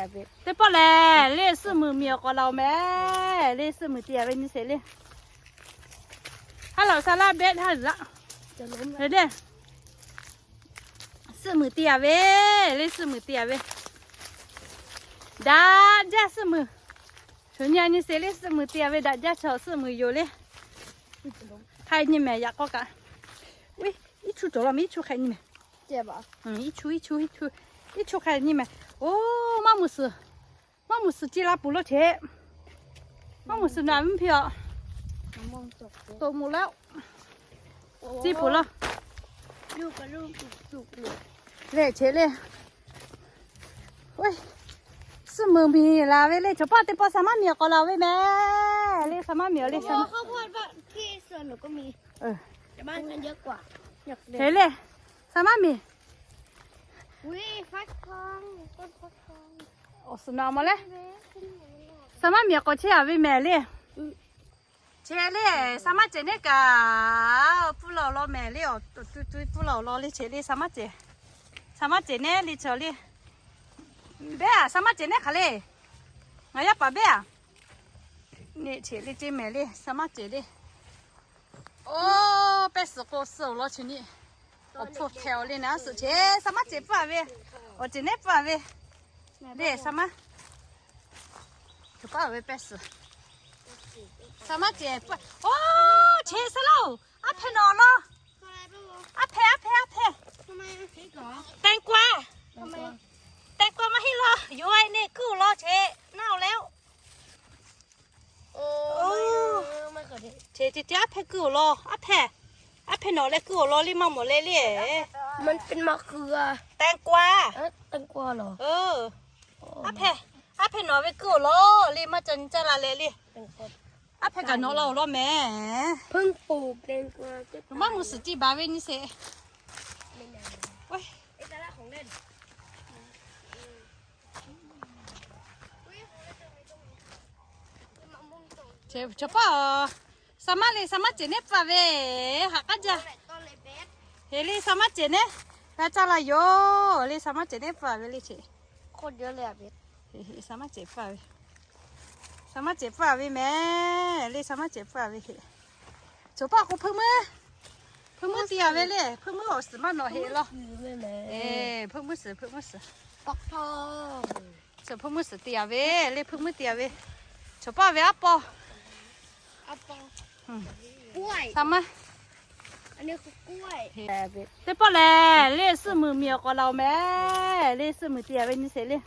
Teˇ pawˆ lehˬ, leˇ suhˆ muiˬ miˬ awˬ k'awꞈ la-oˬ mehˍ. Leˇ suhˆ muiˬ te-a ve nyi sheˍ leˇ. Haˉ laꞈ sha laˇ behˆ haˉ laꞈ. Suhˆ muiˬ te-a ve, leˇ suhˆ muiˬ te-a ve. Daꞈ jaˇ suhˆ muiˬ. Shuˍ nyi-a nyi sheˍ leˇ suhˆ muiˬ te-a ve, daꞈ jaˇ chaw suhˆ muiˬ yoˬ leˇ. Hk'a nyi mehˍ yaꞈ k'aw kaꞈ. Iˉ chu cawˬ law mehˍ, iˉ chu hk'a nyi mehˍ. Iˉ chu, iˉ chu, iˉ chu hk'a nyi mehˍ. Oˇ, maˇ muiˬ suhˍ. Maˇ muiˬ suhˍ, ci la puˬ law cheꞈ. Maˇ muiˬ suhˍ naˬ mvuhˇ hpiˇ-aw. Toꞈ moˍ laˇ-oˆ. Ci puˬ law. Lehˬ cheꞈ leˇ. Suhˆ muiˬ miˬ laˬ ve leˇ, chaw paˆ teˇ pawˆ sa maˇ miˬ awˬ k'awꞈ la ve mehˍ. Leˇ sa maˇ miˬ awˬ leˇ sa maˇ. Cheꞈ leˇ. Sa maˇ miˬ. Awˬ suhˍ naˬ mawˬ leh. Sa maˇ miˬ awˬ k'awꞈ chehˇ-a ve mehˍ leˇ. Cheꞈ leˇ, sa maˇ ceˬ neˉ kaꞈ, pfuhˇ la awˬ lawn mehˍ leˇ, awˬ tu tu pfuhˇ la awˬ lawn leˇ cheꞈ leˇ, sa maˇ ceˬ. Sa maˇ ceˬ neˉ leˇ chaw leˇ. Behˉ-a, sa maˇ ceˬ neˉ hk'aˬ leˇ. Ngaˬ yaˇ paˍ behˉ-a. Neˇ cheꞈ leˇ ceˇ mehˍ leˇ, sa maˇ ceˬ leˇ. Oˇ, pehˇ suhˍ k'o suhˍ awˬ lawn chi nyi. Awˬ hpfuhˇ hpehꞈ-aw leˇ naˉ suhˍ cheꞈ, sa maˇ ceˬ pfuhˇ-a ve. Awˬ ceˬ neˉ pfuhˇ-a ve. Leˇ sa maˇ. Chaw paˆ ve pehˇ suhˍ. Sa maˇ ceˬ pfuhˇ. Oˇ, cheꞈ sa laˇ-oˬ. Aˉ hpehꞈ nawˬ law. Aˉ hpehꞈ, aˉ hpehꞈ, aˉ hpehꞈ. แตงกวา แตงกวา maˇ heˆ law. Yoˬ-a neˇ kuiˉ-oˬ law cheꞈ naˉ-oˬ leh-oˆ. Cheꞈ, cheꞈ, cheꞈ, aˉ hpehꞈ kuiˉ-oˬ law, aˉ hpehꞈ. Aˉ hpehꞈ nawˬ leh kuiˉ-oˬ law leˇ maˇ mawˬ leh leˇ. มันเป็นมะเขือ แตงกวา แตงกวาเหรอ เออ aˉ hpehꞈ, aˉ hpehꞈ nawˬ ve kuiˉ-oˬ law leˇ maˇ ca nyi caˇ la leh leˇ. Aˉ hpehꞈ kaꞈ nawˬ la-oˬ law mehˍ. เพิ่งปลูกแตงกวา Maˇ muiˬ suhˍ tiˇ baˬ ve nyi sheˍ. Chaw paˆ-oˬ, sa maˇ le, sa maˇ ceˬ neˉ pfuhˇ-a ve, haꞈ k'aˉ jaˇ. Heˍ leˇ sa maˇ ceˬ neˉ, g'a caˇ la yoˬ leˇ, sa maˇ ceˬ neˉ pfuhˇ-a ve leˇ cheꞈ. Sa maˇ ceˬ pfuhˇ-a ve, sa maˇ ceˬ pfuhˇ-a ve mehˍ leˇ, sa maˇ ceˬ pfuhˇ-a ve heˍ. Chaw paˆ k'o hpuiˇ muiˉ, hpuiˇ muiˉ te-a ve leˇ, hpuiˇ muiˉ awˬ suhˍ maˇ nawꞈ heˍ law. Hpuiˇ muiˉ suhˍ, hpuiˇ muiˉ suhˍ. Hpuiˇ muiˉ suhˍ te-a ve leˇ, hpuiˇ muiˉ te-a ve. Chaw paˆ ve aˉ paw. Sa maˇ. Teˇ pawˆ lehˬ, leˇ suhˆ muiˬ miˬ awˬ k'awꞈ la-oˬ mehˍ. Leˇ suhˆ muiˬ te-a ve nyi sheˍ leˇ.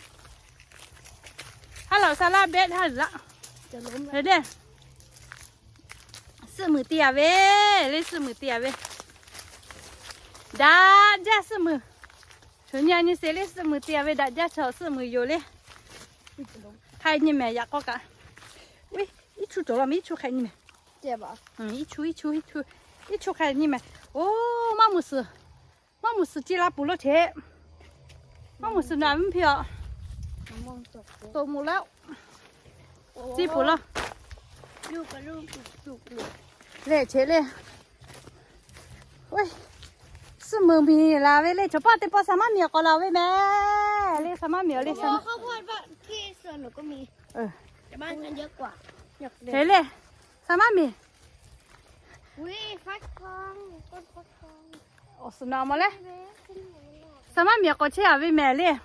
Haˉ laꞈ sha laˇ behˆ haˉ laꞈ. Suhˆ muiˬ te-a ve, leˇ suhˆ muiˬ te-a ve. Daꞈ jaˇ suhˆ muiˬ. Shuˍ nyi-a nyi sheˍ leˇ suhˆ muiˬ te-a ve, daꞈ jaˇ chaw suhˆ muiˬ yoˬ leˇ. Hk'a nyi mehˍ yaꞈ k'aw kaꞈ. Iˉ chu cawˬ law mehˍ, iˉ chu hk'a nyi mehˍ. Iˉ chu, iˉ chu, iˉ chu, iˉ chu hk'a nyi mehˍ. Oˇ, maˇ muiˬ suhˍ. Maˇ muiˬ suhˍ, ci la puˬ law cheꞈ. Maˇ muiˬ suhˍ naˬ mvuhˇ hpiˇ-aw. Toꞈ moˍ laˇ-oˆ. Ci puˬ law. Lehˬ cheꞈ leˇ. Suhˆ muiˬ miˬ laˬ ve leˇ, chaw paˆ teˇ pawˆ sa maˇ miˬ awˬ k'awꞈ la-oˬ ve mehˍ leˇ, sa maˇ miˬ awˬ leˇ sa. Heˍ leˇ, sa maˇ miˬ. Awˬ suhˍ naˬ mawˬ leh. Sa maˇ miˬ awˬ k'awꞈ chehˇ-a ve mehˍ leˇ.